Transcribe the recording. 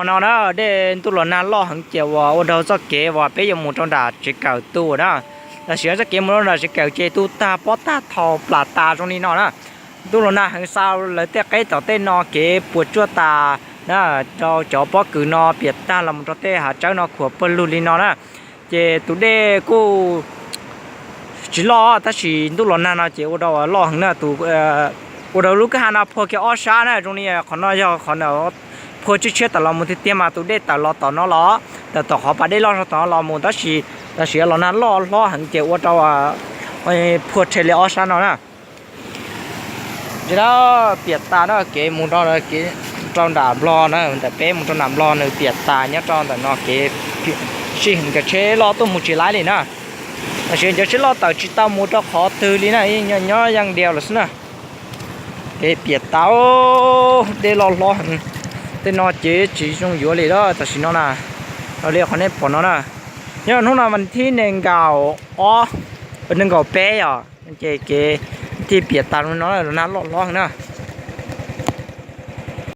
No na, dej ntuj los nag loj heev ces uas ua rau txoj kev uas peb yuav mus rau nram tsev kawm tu na, tam sim no txoj kev mus rau nram tsev kawm ces tu tag pob tag thaum plam tas zoo li no na. Ntuj los nag heev xa lawv tej qeb tom tej no kev puas tsuaj tas na, rau cov pob kws no piam tag los mus rau tej hav tsawb no khuam pawg lug li no na. Ces tus dej kuj tsis loj tab sis ntuj los nag no ces ua rau loj heev na. Tus, ua rau lub kwj ha no phua kiag ob sab na, zoo li qhov no yog qhov phua tshiab tshiab tawm los mus tiag tiag mas tus dej tawm los tom no los, tawm tom qhov pas dej loj zog tom no los mus tab sis tam sim los nag loj hlob heev ces ua rau phua rhe li ob sab no na. Ces piam tas na, kev mus rau nram Nplog na, ntawm peb mus rau nram Nplog nws piam tas nyob rau ntawm no kev sij heev, cov tsheb loj tuaj mus tsis laib li na. Tam sim cov tsheb loj tawm tsis tau mus rau qhov twg li na, nyob yeej diav lawm xwb na. Kev piam tas, dej loj hlob heev, tej no ces tsis zoo yuav li lawm tam sim no na. Raws li qhov nej pom no na, nyob hnub no vas thib nees nkaum ob, nees nkaum peb yom, ces kev thiaj piam tas no, los nag loj hlob heev na.